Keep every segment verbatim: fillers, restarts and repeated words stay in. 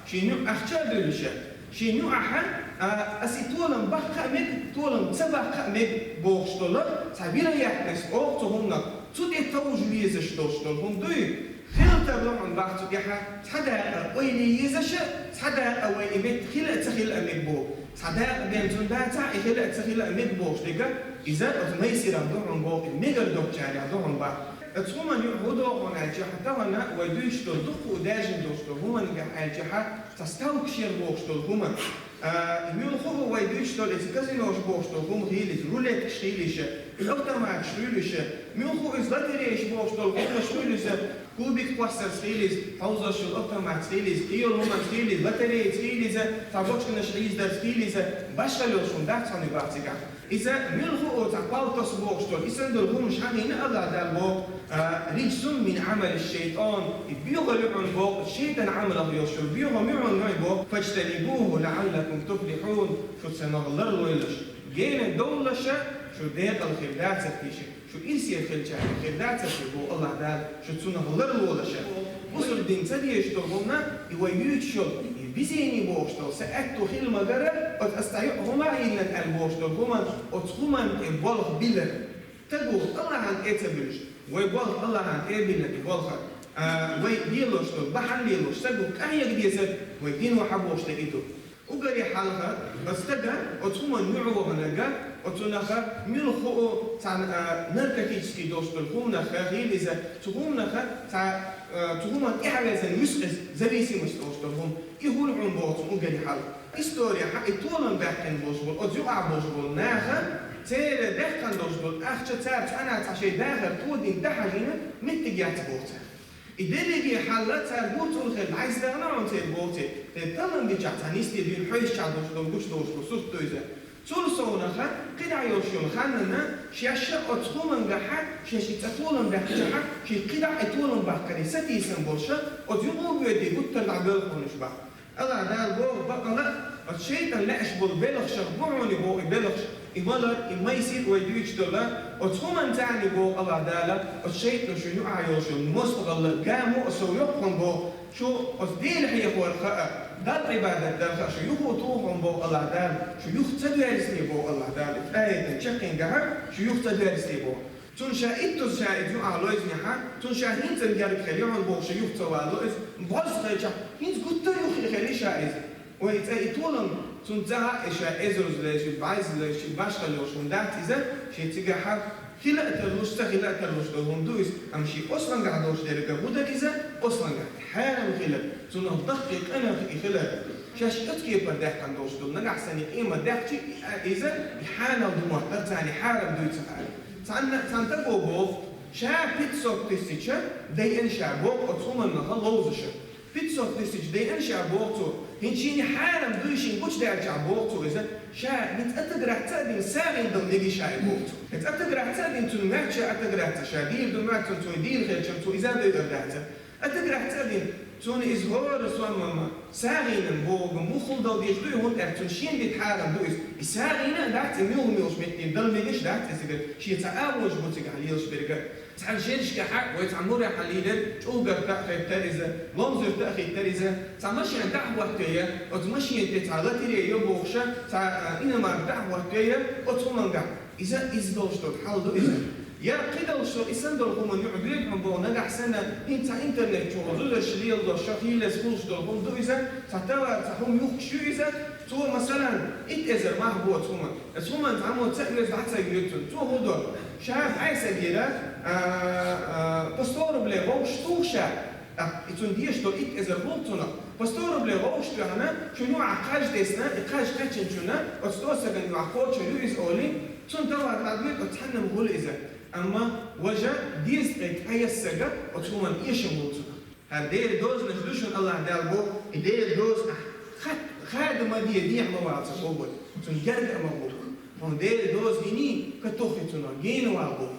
Шен юкъ ахча а дуьллуша, шен юкъахьа, а, аса и толам баккха а мег, толам ца баккха а мег бохуш долу цхьа вероятность оха цу хӀуманах, цу тӀе товжа везаш долуш долу хӀума дуй, хила тарло хьуна бах цу тӀехьа цхьа дакъа ойла е езаша, цхьа дакъа вай и метта хила а ца хила а мег боху. Цхьа дакъа бен цунна дацахь, и хила а ца хила а мега бохуш дерг, иза оцу майсирах ду хьуна боху, и мегар долчарех ду хьуна бах. Оцу хӀуманна юкъа хӀун догӀу хьуна аьлча, тахана вай дуьйцуш долу дуккха а даьржина долуш долу хӀуманигахь аьлча, цхьа ставкаш яр бохуш долу хӀума. А, и муьлхха а вай дуьйцуш долу иза казинош бохуш долу хӀума хила иза, рулеткаш хила иза, автоматаш хуьлу иза, муьлхха а иза лотерейш бохуш долу хӀуманаш хуьлу иза, кубик кхоссарца хила иза, хьовзош йолу автоматца хила иза, кхин йолу хӀуманца хила иза, лотерейца хила иза, цхьа бочканаш хьийзадарца хила иза, башхалла йолуш хӀума дац хьуна бах цигахь. Иза муьлхха а цхьа палтос бохуш долу, и санна долу хӀуманаш хьахийна Аллах Дала боху, а, «Риджсун мин Ӏамали шайтан», и боьхалла ю хьуна боху, шайтан Ӏамалах йолуш йолу боьхалла ю хьуна боху, «Фаджтанибуху лаӀаллакум туфлихьун», шу цунах ларлойла шу, гена довлалаш, шу декъала хир дацара те шу. Шу ирсе хилчарна хир дацара те боху Аллах Дала, шу цунах ларлолаш. Бусалба дин ца дезаш долу хӀума, и вай юьйцуш йолу, и везение бохуш долу, сан аьтто хила ма гара, оцу аса цхьа юкъа хӀума а йиллина аьлла бохуш долу хӀума, оцу хӀуманна тӀе болх билар. Стага Аллахьан тӀе ца буьллуш, вай болх Аллахьан тӀе а биллина и болх, а, вай лелош долу, бахьана лелош, стага къахьега дезар, вай дино хьан бохуш дерг и ду. Уггаре хьалха, оцу стага, оцу хӀуманна юкъа ваханарг, оцунах муьлхха а цхьа, а, наркотический долуш долу хӀуманах хила иза, цу хӀуманах цхьа, а, цу хӀуманна тӀаьхьавезна вуьсу иза, зависимость долуш долу хӀума. И хуьлу хьуна боху цунна уггаре хьалха. Историяхь и толам баьккхина болуш болу, оцу юкъахь болуш болу наха, церан баьккхина долуш болу ахча цара цкъа а цхьа шайн дахар тодина, дӀахьажийна меттиг яц боху цара. И дерриге хьалха цара гур цӀур хилла, дӀасадахана хьуна церан боху церан. Тхан таллам дичахь цхьа нисде дуьйна хьоьстучохь долуш долу, гучудолуш долу сурт ду иза. Цул совнаха, кхидӀа йолуш йолу ханнана, шаьш а оцу хӀумангахьа, шаьш и цӀа толам баьккхичахьа, шайн кхидӀа а и толам баккхаре сатийсам болуша, оцу юкъа а боьдий, гуттар а дӀабоьлху хьуна уьш бах. Аллах Дала боху бакъала, оцу шайтӀан лаьаш болу белхашах бу хьуна боху и белхаш, и малар, и майсир вай дуьйцуш долу, оцу хӀуманца а боху Аллах Дала, оцу шайтӀано шун юкъахь йолуш йолу мостагӀалла гамо а сов йоккхун боху, шу оцу Дела хьехор хаа, Далла Ӏибадат дар хаа шу юха а туху хьуна боху Аллах Дала, шу юха ца доьрзине боху Аллах Дала, и аятан чаккхенгахьа шу юха ца доьрзине боху. Цунна ша иттаза ша иза юкъахь лойзинехьа, цунна ша хӀинца а герга хир ю хьуна боху, ша юха ца вало иза, бозза хилчахь, хӀинца гуттар а юха хир ю ша иза. Вай цӀа и толам, цунна ца хаьа и ша эзарза лайша, бӀаьзза лайша, башхалла йолуш хӀума дац иза, шен цигахьа хила а тарлуш, ца хила а тарлуш долу хӀума ду иза, амма шен ослангахь долуш дерг хӀун дара иза, ослангахь хьарам хилар, цунах даккхий къинах и хилар. Шаьш оцу кепара даьккхина долуш долу, нагахь санна и къемат даьккхича, и, а, иза, и хьанал ду моттар царна, хьарам дуй ца хаьа. Цхьанна, цхьана таго боху, ша пятьсот тысяч дайина ша боху оцу хӀуманнаха ловзуша. Пятьсот тысяч дайина ша боху цо, хӀинца шена хьарам дуй шена гучудаьлчахь боху цо иза, ша хӀинца атаграхь ца а дина, сагӀина дала мега ша и боху цо. ХӀинца атаграхь ца а дина, цунна моьтту ша атаграхь ца, ша дийр ду моьтту цунна, цо и дийр хилча, цо иза а дойур дац. Атаграхь ца а дина, цунна иза хӀора сомма ма сагӀина боху, муххал дала дезаш дуй, хӀунда аьлча цунна шена дитта хьарам ду иза. И сагӀина а дац, и муьлха-муьлхачу метте дала мегаш дац иза, шен цхьа агӀонаш бу цигахь лелаш берг а. Цхьана шерашкахьа вай цхьа мур а хьалийлира, чӀулгарта а хӀиттара иза, ломзарта а хӀиттара иза, цхьа машен дӀа а хӀоттайо, оцу машен тӀе цхьа лотерея йо бохуша, цхьа, а, иномарка дӀа а хӀоттайо, оцу хӀумангахь. Иза, иза долуш долу хьал ду иза. Я кхидолуш долу, и санна долу хӀуманна юкъа доьду хьуна боху, нагахь санна, хӀинца цхьа интернет чухула зузарш леладо, шо хийлаза хуьлуш долу хӀума ду иза, цхьа товар, цхьа хӀума юхкуш ю иза, цо, масалан, итт эзар мах бу оцу хӀуманна. Оцу хӀуманна цхьаммо ца оьцу, дӀа ца йоьду цунна. Цо хӀун до? Ша бӀаьсагера, а, а, по сто рублей вовшах туху ша. ТӀаккха и цунна дезаш долу итт эзар хуьлу цунах. По сто рублей вовшах тоьхна, шун юкъахь кхаж тесна, и кхаж кхаьчначунна, оцу сто стагана юкъахь кхочур ю иза олий, цунна товар дӀадоьду, оцу цхьанна хуьлу иза. Амма важа дезткъе ткъаесна стага оцу хӀуманна эшам хуьлу цунах. ХӀара Делан дозанаш ду шуна, Аллах Дала боху, и Делан доза ахь хат-, хада ма де, дехьа ма вала ца боху вай. Цунна герга а ма гӀо. Хьуна Делан доза гиний, катоххи цунах, гена вала боху.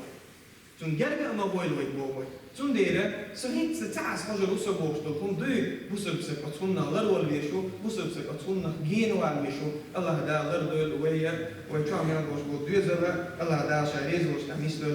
Цунна герга а ма гӀойла вай боху вай. Цундела со хӀинца ца Ӏаса хьожур ву со бохуш долу хӀума дуй, бусалба саг оцу хӀуманах ларвала везаш ву, бусалба саг оцу хӀуманах гена вала везаш ву. Аллах Дала лардойла вай а, вай чохь мел болуш болу доьзал а, Аллах Дала Ша реза волуш тӀехь нисдойла.